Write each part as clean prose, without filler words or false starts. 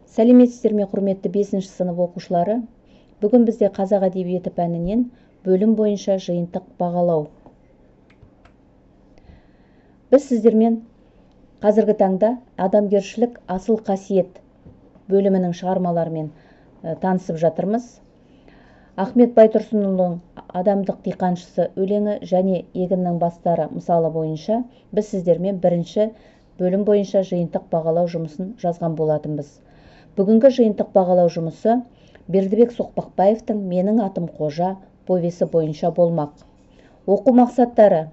Сәлеметсіздер ме, құрметті 5-ші сынып оқушылары? Бүгін бізде қазақ әдебиеті пәнінен бөлім бойынша жиынтық бағалау. Біз сіздермен қазіргі таңда адамгершілік асыл қасиет бөлімінің шығармаларымен танысып жатырмыз. Ахмет Байтұрсынұлының «Адамдық диқаншысы» өлеңі және «Егіннің бастары» мысалы бойынша біз сіздермен бірінші бөлім бойынша жиынтық бағалау жұмысын жазған болатынбыз. Бүгінгі жиынтық бағалау жұмысы Бердібек Соқпақбаевтың «Менің атым Қожа» повесі бойынша болмақ. Оқу мақсаттары: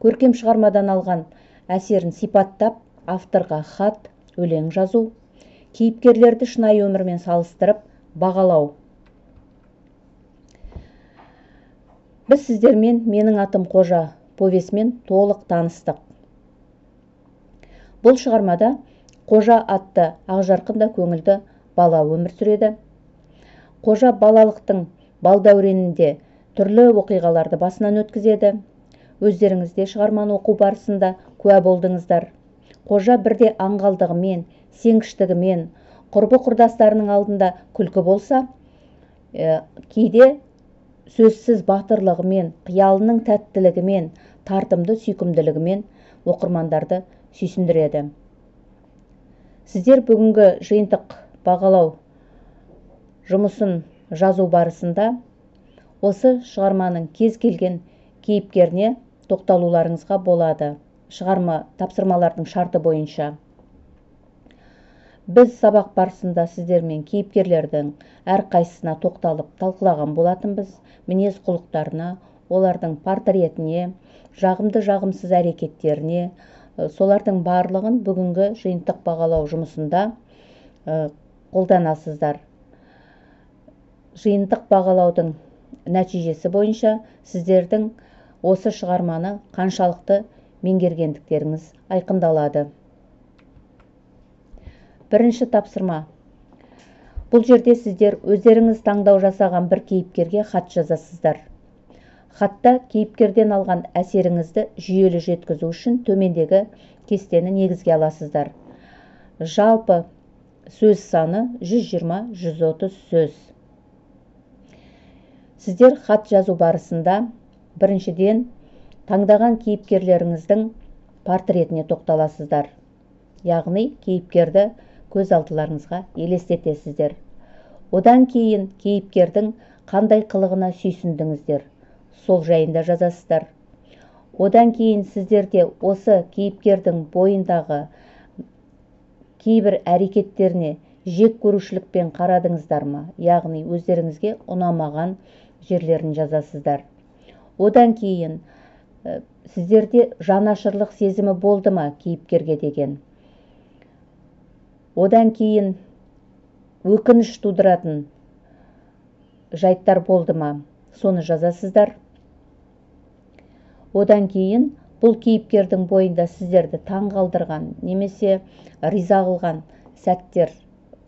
көркем шығармадан алған әсерін сипаттап, авторға хат, өлең жазу, кейіпкерлерді шынайы өмірмен салыстырып бағалау. Біз сіздермен «Менің атым Қожа» повесімен толық таныстық. Бұл шығармада Қожа атты ақжарқын да көңілді бала өмір сүреді. Қожа балалықтың балдәуренінде түрлі оқиғаларды басынан өткізеді. Өздеріңіз де шығарманы оқу барысында куә болдыңыздар. Қожа бірде аңғалдығымен, сенгіштігімен, құрбы-құрдастарының алдында күлкі болса, кейде сөзсіз батырлығымен, қиялының тәттілігімен, тартымды сүйкімділігімен оқырмандарды сүйсіндіреді. Сіздер бүгінгі жиынтық бағалау жұмысын жазу барысында осы шығарманың кез келген кейіпкеріне тоқталуларыңызға болады. Шығарма тапсырмалардың шарты бойынша. Біз сабақ барысында сіздермен кейіпкерлердің әрқайсысына тоқталып талқылаған болатынбыз. Мінез құлықтарына, олардың портретіне, жағымды жағымсыз әрекеттеріне, солардың барлығын бүгінгі жиынтық бағалау жұмысында қолданасыздар. Жиынтық бағалаудың нәтижесі бойынша сіздердің осы шығарманы қаншалықты меңгергендіктеріңіз айқындалады. Бірінші тапсырма. Бұл жерде сіздер өздеріңіз таңдау жасаған бір кейіпкерге хат жазасыздар. Хатта кейіпкерден алған әсеріңізді жүйелі жеткізу үшін төмендегі кестені негізге аласыздар. Жалпы сөз саны 120-130 сөз. Сіздер хат жазу барысында біріншіден таңдаған кейіпкерлеріңіздің портретіне тоқталасыздар. Яғни кейіпкерді көз алдыларыңызға елестетесіздер. Одан кейін кейіпкердің қандай қылығына сүйсіндіңіздер, сол жайында жазасыздар. Одан кейін сіздерде осы кейіпкердің бойындағы кейбір әрекеттеріне жек көрушілікпен қарадыңыздар ма, яғни өздеріңізге ұнамаған жерлерін жазасыздар. Одан кейін сіздерде жанашырлық сезімі болды ма кейіпкерге деген. Одан кейін өкініш тудыратын жайттар болды ма, соны жазасыздар. Одан кейін бұл кейіпкердің бойында сіздерді таңғалдырған немесе риза қылған сәттер,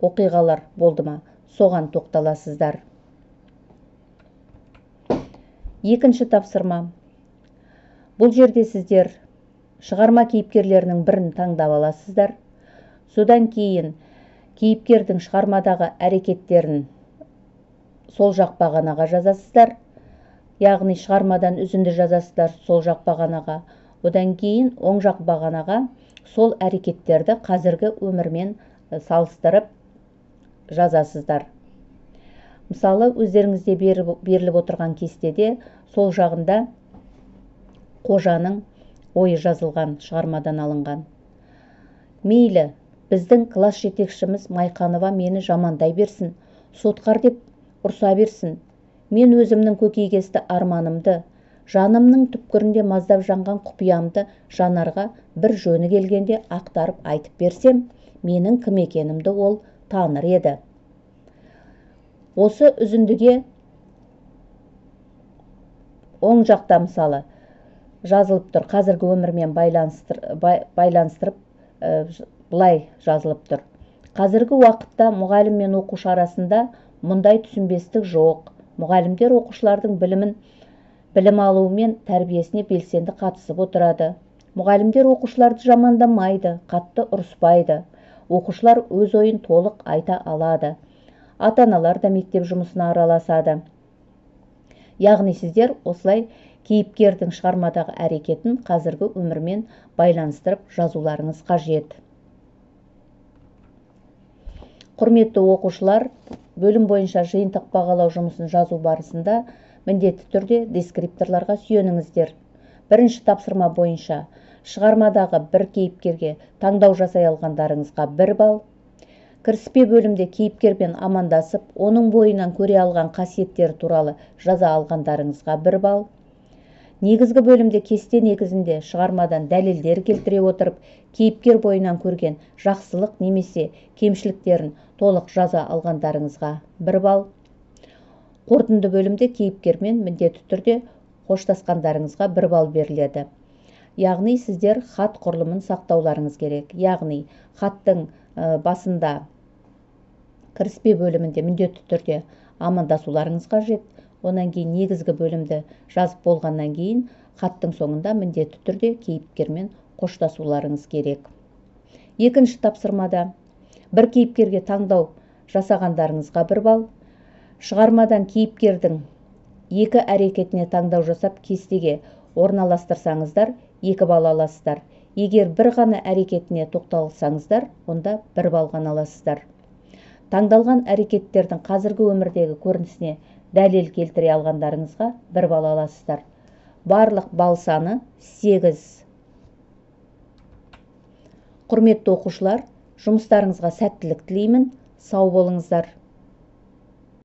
оқиғалар болды ма, соған тоқталасыздар. Екінші тапсырма. Бұл жерде сіздер шығарма кейіпкерлерінің бірін таңдап аласыздар. Содан кейін кейіпкердің шығармадағы әрекеттерін сол жақ бағанаға жазасыздар. Яғни шығармадан үзінді жазасыздар сол жақ бағанаға. Одан кейін оң жақ бағанаға сол әрекеттерді қазіргі өмірмен салыстырып жазасыздар. Мысалы, өздеріңізде беріліп отырған кестеде сол жағында Қожаның ойы жазылған, шығармадан алынған. Мейлі, біздің класс жетекшіміз Майқанова мені жамандай берсін, сотқар деп ұрса берсін. Мен өзімнің көкейкесті арманымды, жанымның түпкірінде маздап жанған құпиямды Жанарға бір жөні келгенде ақтарып айтып берсем, менің кім екенімді ол таныр еді. Осы үзіндіге оң жақта мысалы жазылып тұр, қазіргі өмірмен байланыстырып былай жазылып тұр. Қазіргі уақытта мұғалім мен оқушы арасында мұндай түсінбестік жоқ. Мұғалімдер оқушылардың білім алуы мен тәрбиесіне белсенді қатысып отырады. Мұғалімдер оқушыларды жамандамайды, қатты ұрыспайды. Оқушылар өз ойын толық айта алады. Ата-аналар да мектеп жұмысына араласады. Яғни сіздер осылай кейіпкердің шығармадағы әрекетін қазіргі өмірмен байланыстырып жазуларыңыз қажет. Құрметті оқушылар, бөлім бойынша жиынтық бағалау жұмысын жазу барысында міндетті түрде дескрипторларға сүйеніңіздер. Бірінші тапсырма бойынша шығармадағы бір кейіпкерге таңдау жасай алғандарыңызға 1 балл. Кіріспе бөлімде кейіпкермен амандасып, оның бойынан көре алған қасиеттері туралы жаза алғандарыңызға 1 балл. Негізгі бөлімде кесте негізінде шығармадан дәлелдер келтіре отырып, кейіпкер бойынан көрген жақсылық немесе кемшіліктерін толық жаза алғандарыңызға 1 балл. Қорытынды бөлімде кейіпкермен міндетті түрде қоштасқандарыңызға 1 балл беріледі. Яғни сіздер хат құрылымын сақтауларыңыз керек. Яғни хаттың басында кіріспе бөлімінде міндетті түрде амандасуларыңыз қажет. Онан кейін негізгі бөлімді жазып болғаннан кейін хаттың соңында міндетті түрде кейіпкермен қоштасуларыңыз керек. Екінші тапсырмада бір кейіпкерге таңдау жасағандарыңызға 1 балл. Шығармадан кейіпкердің екі әрекетіне таңдау жасап кестеге орналастырсаңыздар 2 балл аласыздар. Егер бір ғана әрекетіне тоқталсаңыздар, онда 1 балл ғана аласыздар. Таңдалған әрекеттердің қазіргі өмірдегі көрінісіне дәлел келтіре алғандарыңызға 1 балл аласыздар. Барлық балл саны 8. Құрметті оқушылар, жұмыстарыңызға сәттілік тілеймін. Сау болыңыздар.